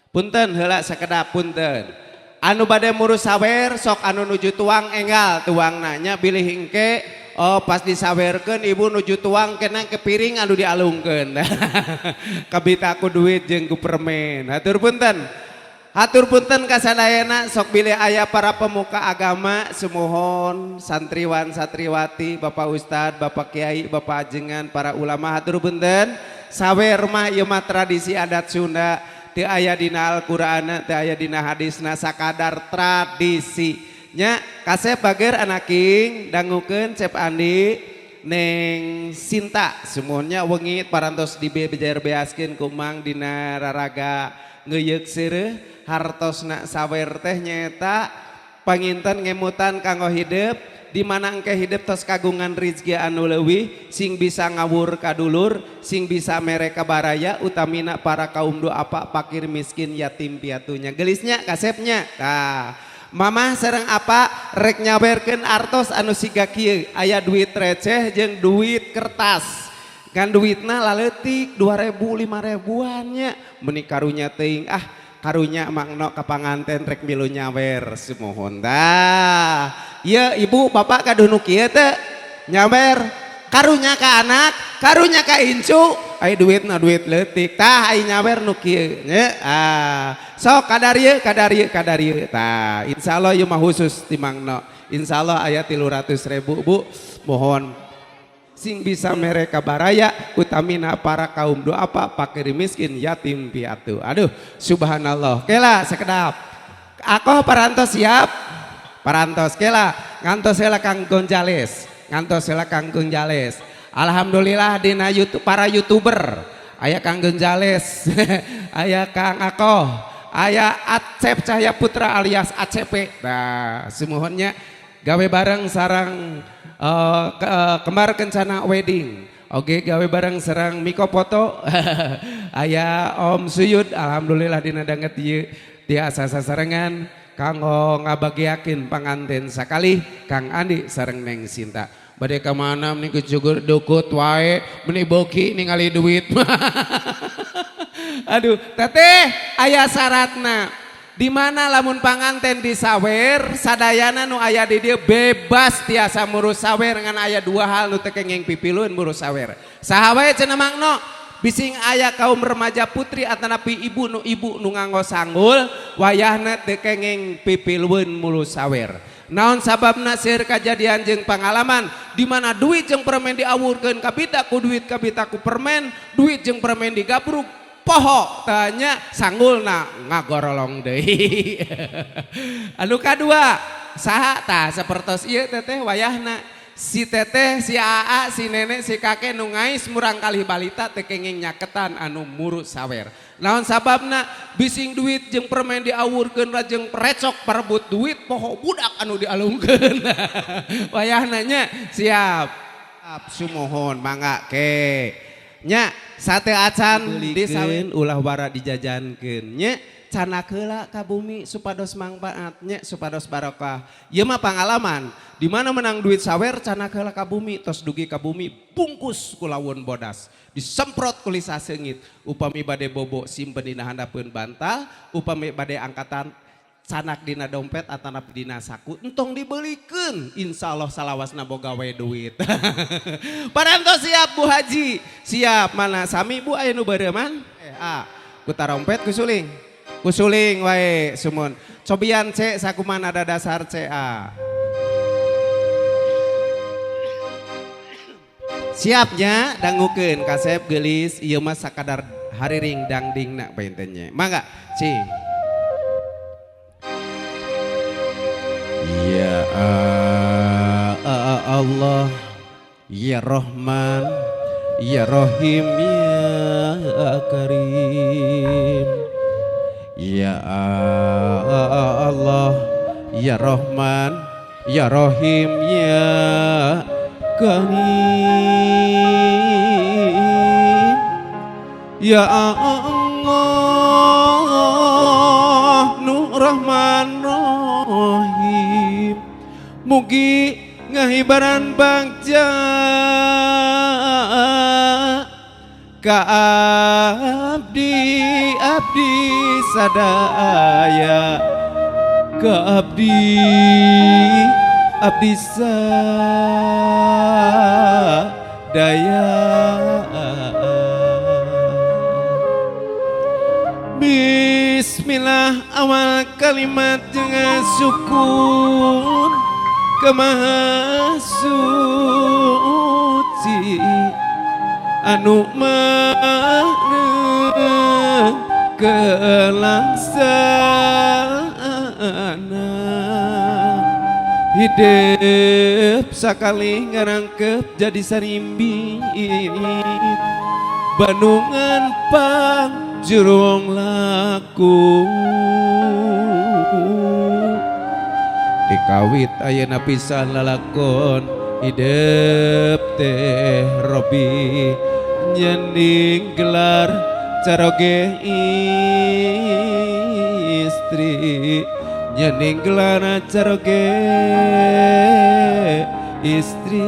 Punten heula sakedap punten. Anu bade murus sawer sok anu nuju tuang enggal tuangna nya bilih engke oh pas disawerkeun ibu nuju tuang kena ke piring anu dialungkeun. Kabita ku duit jeung ku permen. Hatur punten. Hatur punten kasadayana sok bilih aya para pemuka agama sumuhun santriwan satriwati Bapak Ustad, Bapak Kiai, Bapak Ajengan, para ulama hatur punten. Sawer mah ieu mah tradisi adat Sunda. Teu aya dina Al-Qur'ana, teu aya dina hadisna sakadar tradisi. Nya kasep bager anaking dangukeun Cep Andi Neng Sinta sumuhunnya wengi parantos dibejer-beaskeun ku Mang dina raraga ngeuyeuk seureuh hartosna sawer teh nyaeta panginten ngemutan kanggo hidep di mana engke hidep tos kagungan rizki anu leuwih sing bisa ngawur ka dulur sing bisa mere ka baraya utamina para kaum duafa fakir miskin yatim piatunya gelisnya kasepnya tah mamah sareng apa rek nyawerkeun artos anu siga kieu aya duit receh jeung duit kertas kan duitna laleutik 2000 5000-an nya meuni karunya teuing ah karunya mangno ka panganten rek milu nyawer sumuhun tah ieu ibu bapak kaduh nu kieu teh nyawer karunya ka anak karunya ka incu ai duitna duit leutik tah ai nyawer nu kieu nya ah sok kadarieu kadarieu kadarieu tah insyaallah ieu mah khusus ti mangno insyaallah aya 300.000 Bu mohon sing bisa mereka baraya utamina para kaum duafa fakir miskin yatim piatu. Aduh subhanallah. Kela sekedap. Ako parantos siap? Parantos kela ngantos heula Kang Gonzales. Ngantos heula Kang Gonzales. Alhamdulillah dina YouTube para YouTuber aya Kang Gonzales, aya Kang Ako, aya Acep Cahya Putra alias ACP. Nah, sumuhunnya gawe bareng sarang Kembar Kencana Wedding. Oke, gawe bareng sareng Miko Foto. Aya Om Suyud, alhamdulillah dina danget ieu tiasa sasarengan kanggo ngabagiakeun panganten sakali Kang Andi sareng Neng Sinta. Bade ka mana meni kucugur dukut wae meni boki ningali duit. Aduh, teteh aya syaratna. Di mana lamun panganten disawer sadayana nu aya di dieu bebas tiasa murus sawer ngan aya dua hal nu teu kenging pipilueun murus sawer. Saha wae cenah mangno? Bising aya kaum remaja putri atanapi ibu nu nganggo sanggul wayahna teu kenging pipilueun murus sawer. Naon sababna seueur kajadian jeung pangalaman di mana duit jeung permen diawurkeun kabita ku duit kabita ku permen, duit jeung permen digabruk poho tanya sanggulna ngagorolong deui. Anu kadua saha tah sapertos ieu teteh wayahna si teteh si aa si nenek si kakek nu ngais murang kalih balita teu kenging nyaketan anu muru sawer. Naon sababna bising duit jeung permen diawurkeun lajeng recok parebut duit poho budak anu dialungkeun. Wayahna nya siap. Sumuhun mangga ke. Nya sate acan disaweun ulah wara dijajankeun nya candak heula ka bumi supados mangfaat nya supados barokah. Ieu mah pangalaman di mana menang duit sawer candak heula ka bumi tos dugi ka bumi bungkus ku lawon bodas disemprot ku lisa seungit upami bade bobo simpen dina handapeun bantal upami bade angkatan canak dina dompet atanap dina saku entong dibelikeun insyaallah salawasna boga we duit. Parantos siap Bu Haji siap mana sami Bu aya nu bareuman ku tarompet ku suling ku suling wae sumun cobian C sakumaha nada dasar C A siapnya dangukeun kasep geulis ieu mah sakadar hariring dangdingna panginten nya mangga cing. Ya Allah ya Rahman ya Rahim ya Karim ya Allah ya Rahman ya Rahim ya Karim ya Allah nu Rahman Rahim mugi ngahibaran bagja Ka abdi abdi sadaya, ka abdi abdi sadaya. Bismillah awal kalimat dengan sukun ka Maha Suci anu maha kelaksana. Hidup sakali ngarangkep jadi sarimbit, Bandungan pang jurung laku. Dikawit ayeuna pisan lalakon hidup teh Robi, nyanding gelar caroge istri, nyanding gelar caroge istri.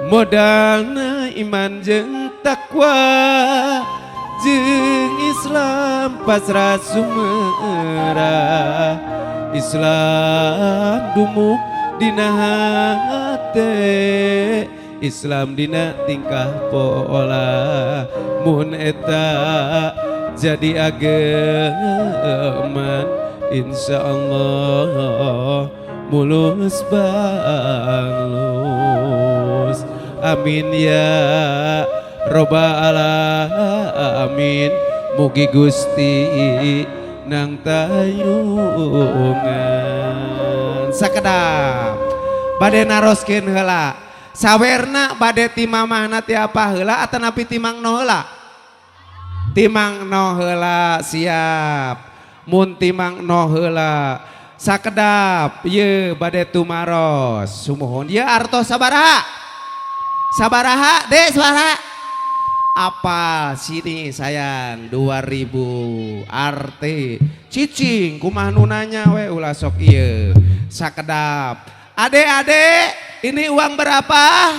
Modalna iman jeung takwa jeung Islam pasrah sumerah. Islam dumuk dina hate, Islam dina tingkah pola. Mun eta jadi ageman, insyaallah mulus banglus. Amin ya robbal alamin. Mugi Gusti nang tayungan. Sakedap bade naroskeun heula, sawerna bade ti mamahna ti apa heula atanapi ti Mangno heula? Ti Mangno heula, siap. Mun ti Mangno heula sakedap ye bade tumaros sumuhun. Ye artos sabaraha? Sabaraha dek, sabaraha? Apal sini sayang 2000 arti cicing kumaha nu nanya we ulah sok ieu. Sakedap adek-adek ini uang berapa?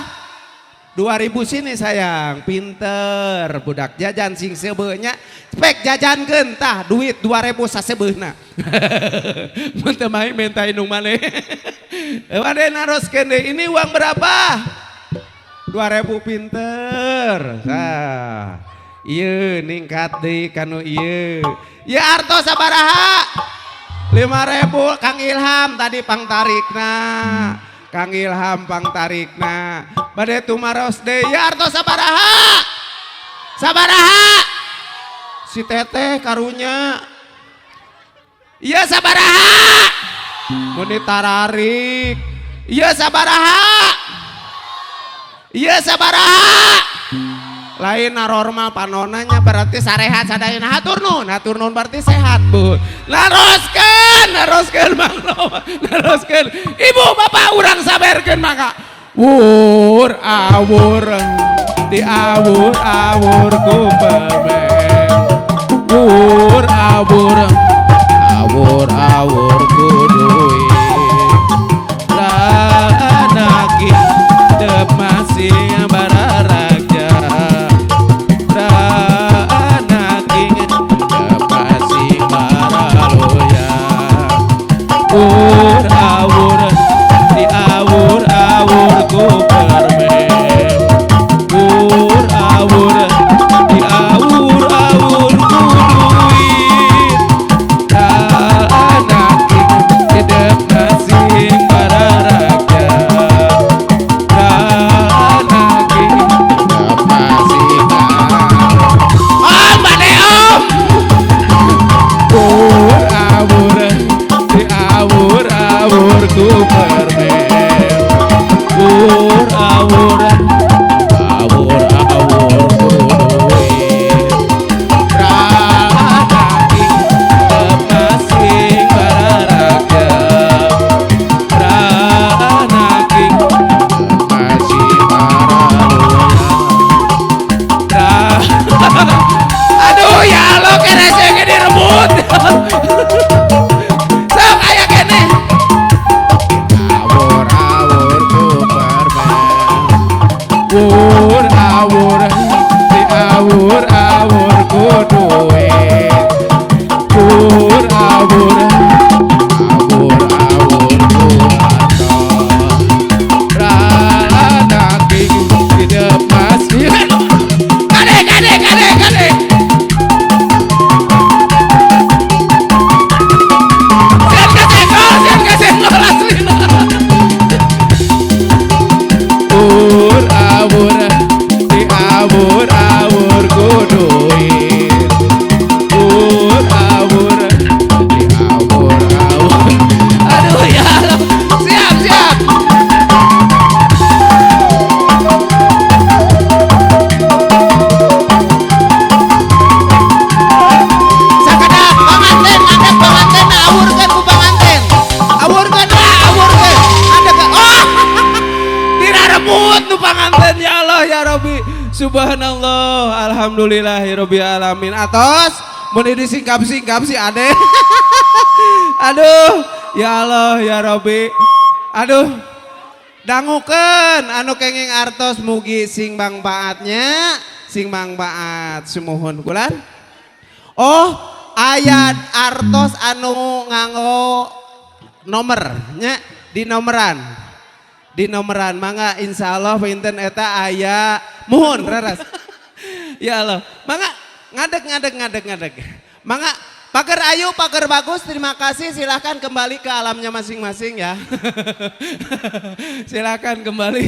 2000 sini sayang, pinter budak jajan sing seubeuhnya, pek jajankeun tah duit 2000 sasebeuhna. Mun teu mahi minta indung maneh. Bade naroskeun deui, ini uang berapa? 2000, pinter. Tah. Ieu ningkat deui kanu ieu. Ieu artos sabaraha? 5000. Kang Ilham tadi pangtarikna. Kang Ilham pangtarikna. Bade tumaros deui, ieu artos sabaraha? Sabaraha? Si teteh karunya. Ieu sabaraha? Mun ditararik. Ieu sabaraha? Ieu sabaraha? Lain normal panonanya berarti sarehat sadayana, hatur nuhun, hatur nuhun berarti sehat, Bu. Naroskeun, naroskeun Mang Noma, naroskeun. Ibu bapak urang saberkeun maka. Wur awur di awur awur ku permen. Wur awur awur awur ku duit. Ranaki dep masih bararaja. Ranaki dep masih baraloya. Wur awur di awur awur ku permen. Wur awur di awur awur ku duit. Ranaki dep masih bararaja. Ranaki dep masih Om, bade om. Wur awur di awur awur ku permen. Wur awur awur awur ku duit. Ranaki dep masih bararaja. Ranaki dep masih baraloya. Aduh ya Allah, keresnya direbut. Sok aya keneh. Awur awur ku permen. Subhanallah, alhamdulillahirabbil alamin. Atos mun disingkap-singkap si Ade. Aduh, ya Allah ya Rabbi. Aduh. Dangukeun anu kenging artos, mugi sing mangpaatnya, sing mangpaat, sumuhun kulan. Oh, ayat artos anu nganggo nomor nya, di nomoran. Di nomoran mangga, insyaallah pinten eta aya, muhun raras. Ya Allah, mangga ngadeg, ngadeg, ngadeg, ngadeg. Mangga pager ayu, pager bagus, terima kasih. Silahkan kembali ke alamnya masing-masing ya. Silahkan kembali.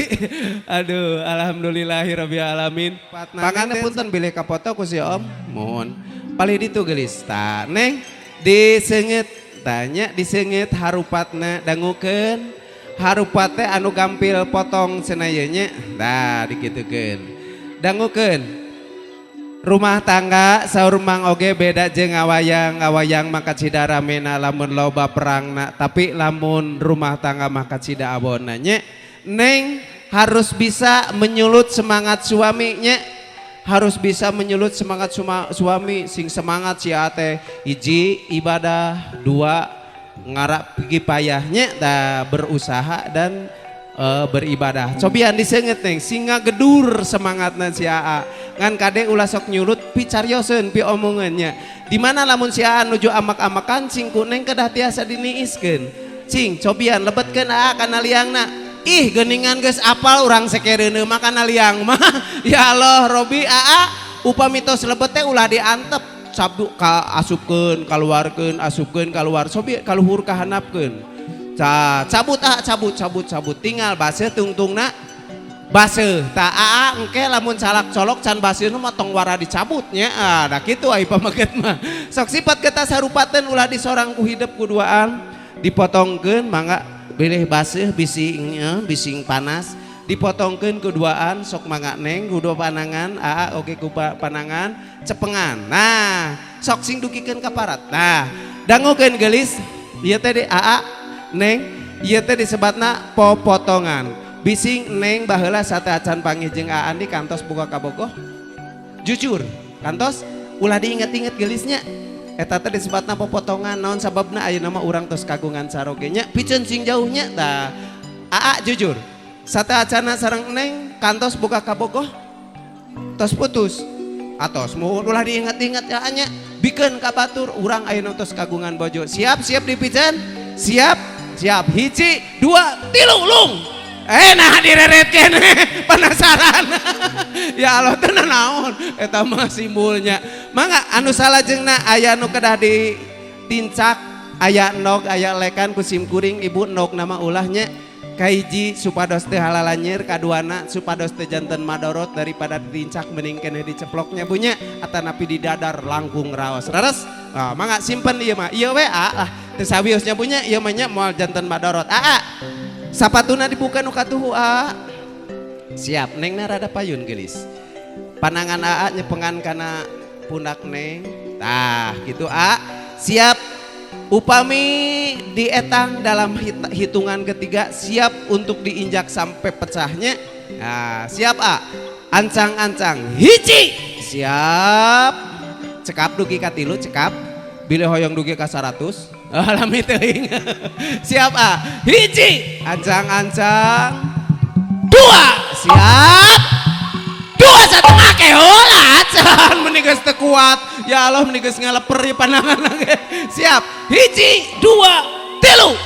Aduh, alhamdulillahirabbil alamin. Pangane punten bilih kapoto ku si Om. Mohon. Palih ditu, geulis. Ta, Neng, diseungit tanya, diseungit harupatna, dangukeun. Harupat teh anu gampil potong cenah ieu nya. Tah, dikitukeun. Dangukeun. Rumah tangga saur Mang oge beda jeung ngawayang. Ngawayang mah kacida ramena lamun loba perangna, tapi lamun rumah tangga mah kacida awonna nya. Neng harus bisa menyulut semangat suaminya, harus bisa menyulut semangat suami, sing semangat si teh. Hiji ibadah, dua ngarap pergi payahnya dah, berusaha dan beribadah. Cobian diseungit, Neng, sing ngagedur semangatna si Aa. Ngan kade ulah sok nyulut, picarioseun, pi omongannya. Di mana lamun si Aa nuju amak-amakan, sing ku Neng kedah tiasa diniiskeun. Cing, cobian lebetkeun Aa kana liangna. Ih, geuningan geus apal urang sekereuneu mah kana liang mah. Ya Allah, Robi, Aa upami tos lebet teh ulah diantep. Cabuk ka asupkeun, kaluarkeun, asupkeun, kaluar. Sobi kaluhur kahandapkeun. Cabut ah, cabut, cabut, cabut, tinggal baseuh tungtungna baseuh. Ta aa, engke lamun calak colok can baseuh mah tong wara dicabutnya. Ah, da kitu ai pameget mah. Sok sifat kita sarupateun, ulah disorang ku hidep ku duaan. Dipotongkeun mangga, bilih baseuh bising bising panas. Dipotongkeun ku duaan, sok mangga Neng ku dua panangan, aa oge ku panangan cepengan. Nah, sok sing dugikeun ka parat. Nah, dangukeun geulis, ieu teh di aa Neng, ieu teh disebatna popotongan. Bising Neng baheula sateuacan panggih jeung Aa Andi kantos boga kabogoh. Jujur, kantos ulah diinget-inget geulisnya. Eta teh disebatna popotongan, naon sababna ayeuna mah urang tos kagungan caroge nya, piceun sing jauhnya. Tah, Aa jujur. Sateuacana sareng Neng kantos boga kabogoh? Tos putus. Atos mau ulah diinget-inget ya nya, bikeun ka batur urang ayeuna tos kagungan bojo. Siap, siap dipiceun? Siap? Siap. Hiji, dua, tilu, lung. Nah direret kene penasaran. Ya Allah, teu naon eta mah simbolnya. Mangga anu salajengna aya nu kedah ditincak, aya endog, aya lekan ku sim kuring ibu endog nama ulahnya. Kahiji supados teu halalanyeur, kaduana supados teu janten madorot. Daripada ditincak mending keneh diceploknya bunya atanapi didadar langkung raos. Raras? Ah, mangga simpen ieu mah. Ieu we lah teu sawiosnya punya ieu mah nya, moal janten madorot. Aa, sapatuna dibuka nu katuhu aa. Siap, Neng rada payun geulis. Panangan aa nyepengan kana pundak Neng. Tah, gitu a. Siap. Upami dietang dalam hitungan ketiga siap untuk diinjak sampai pecahnya. Nah, siap a. Ancang-ancang. Hiji. Siap. Cekap dugi ka tilu, cekap. Bilih hoyong dugi ka 100. Alami teuing. Siap a. Hiji. Ancang-ancang. Dua. Siap. Dua satengah kehola acan meni geus teu kuat. Ya Allah, meni geus ngaleper ieu pandangan ge. Siap. Hiji, dua, tilu.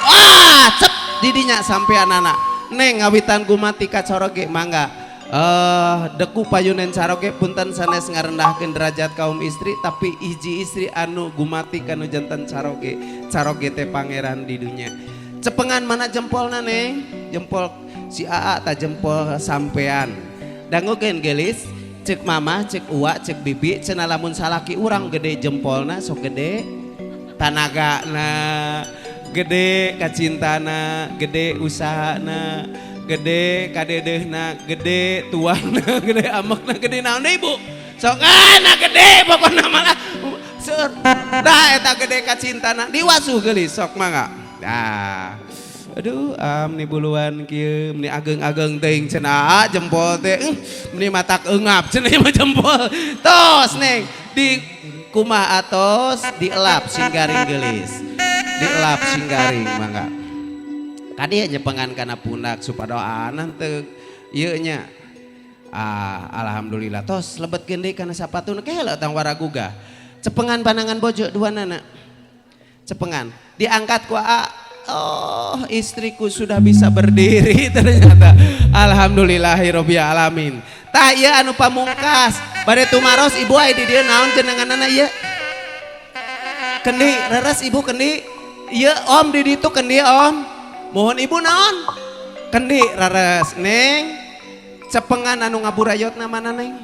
Ah, cep didinya sampai anak. Neng ngawitan gumati ka caroge mangga. Deku payunen caroge, punten sanes ngarendahkeun derajat kaum istri, tapi hiji istri anu gumati kanu janten caroge. Caroge teh pangeran di dunya. Cepengan mana jempolna, Neng? Jempol si Aa ta jempol sampean. Dangukeun geulis, cek mama, cek uwa, cek bibi, cenah lamun salaki urang gede jempolna sok gede tanagana, gede kacintana, gede usahana, gede kadedehna, gede tuangna, gede amekna, gede naon deui, Ibu? Sok ah gede pokokna malah. Seur. Dah eta gede kacintana diwasuh geulis, sok mangga. Dah. Aduh, meni buluan kieu, meni ageng-ageng teuing cenah jempol teh. Meni matak eungap cenah ieu mah jempol. Tos, Neng, di kumaha atos dielap sing garing geulis. Dielap sing garing mangga. Kadieu nyepengan kana pundak supadoana teu ieu nya. Ah, alhamdulillah tos lebetkeun deui kana sapatuna keheula tang waragugah. Cepengan panangan bojo duanana. Cepengan, diangkat ku A. Oh, istriku sudah bisa berdiri ternyata. Alhamdulillahirabbil alamin. Tah ieu anu pamungkas. Bade tumaros ibu aya di dieu naon jenenganana ieu? Kendi, reres ibu kendi. Ieu om di ditu kendi om. Mohon ibu naon? Kendi reres Neng. Cepengan anu ngaburayotna mana Neng?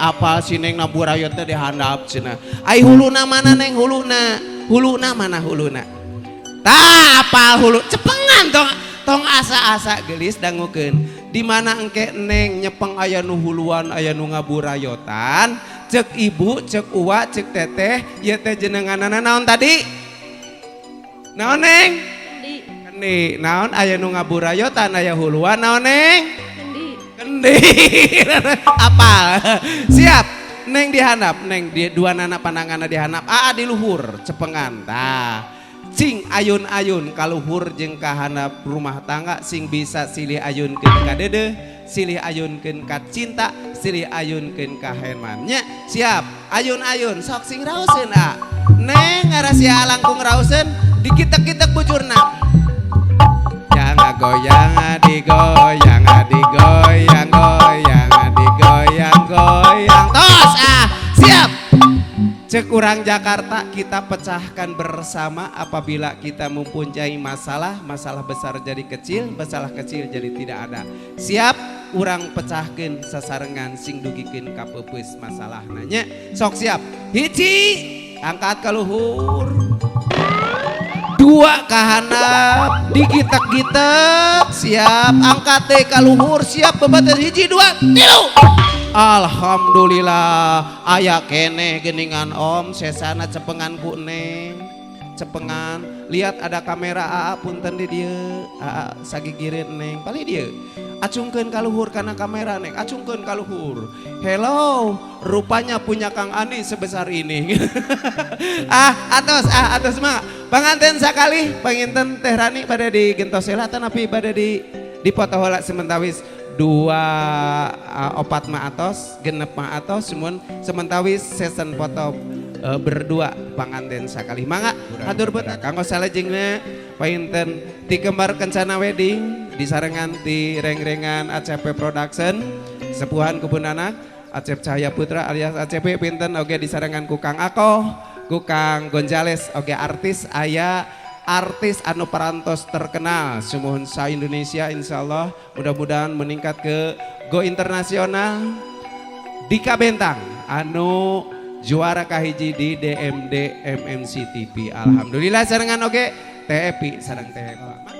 Apal si Neng ngaburayotna di handap cenah. Ai huluna mana Neng huluna? Huluna mana huluna? Tah apal hulu cepengan tong tong asa-asa gelis dangukeun. Di mana engke Neng nyepeng aya nu huluan aya nu ngaburayotan, cek ibu, cek uwa, cek teteh, ieu teh jenenganana naon tadi? Naon Neng? Kendi. Kendi. Naon aya nu ngaburayotan aya huluan naon Neng? Kendi. Kendi. Apal. Siap. Neng dihandap, Neng di dua nana pandanganna dihandap, aa di luhur cepengan. Tah. Cing ayun-ayun kaluhur jeung kahandap rumah tangga sing bisa silih ayunkeun ka deudeuh, silih ayunkeun ka cinta, silih ayunkeun ka heman. Nya, siap. Ayun-ayun sok sing raoseun a. Neng ngarasia langkung raoseun dikitek-kitek bujurna. Jangan goyang digoyang digoyang goyang digoyang goyang. Tos ah, siap. Cek urang Jakarta kita pecahkan bersama apabila kita mempunyai masalah, masalah besar jadi kecil, masalah kecil jadi tidak ada. Siap, urang pecahkan sasarengan sing dugikeun ka peupeus masalahna nya. Sok siap. Hiji, angkat ka luhur. Dua ka handap, digitek-gitek, siap, angkat teh ka luhur, siap bebatur hiji, dua, tilu. Alhamdulillah aya keneh geningan om sesana cepengan ku Neng cepengan lihat ada kamera aa punten di dieu aa sagigireun Neng palih dieu acungkeun ka luhur kana kamera Neng acungkeun ka luhur. Hello, rupanya punya Kang Ani sebesar ini. Ah atos, ah atos mah panganten sakali panginten Teh Rani pada di gentos heula tapi pada di foto heula sementawis dua opat ma atos genep ma atos semun sementawis session foto berdua panganten sakali mangga hatur betul kanggo salajengna panginten ti Kembar Kencana Wedding disarengan ti reng-rengan ACP Production sepuhan kebun anak Acep Cahaya Putra alias ACP pinten oge disarengan ku Kang Ako ku Kang Gonzales oge artis aya artis anu parantos terkenal sumuhun sa Indonesia insyaallah mudah-mudahan meningkat ke go internasional Dika Bentang anu juara kahiji di DMD MMC TV. Alhamdulillah sarengan oge TEPI sareng TEPA.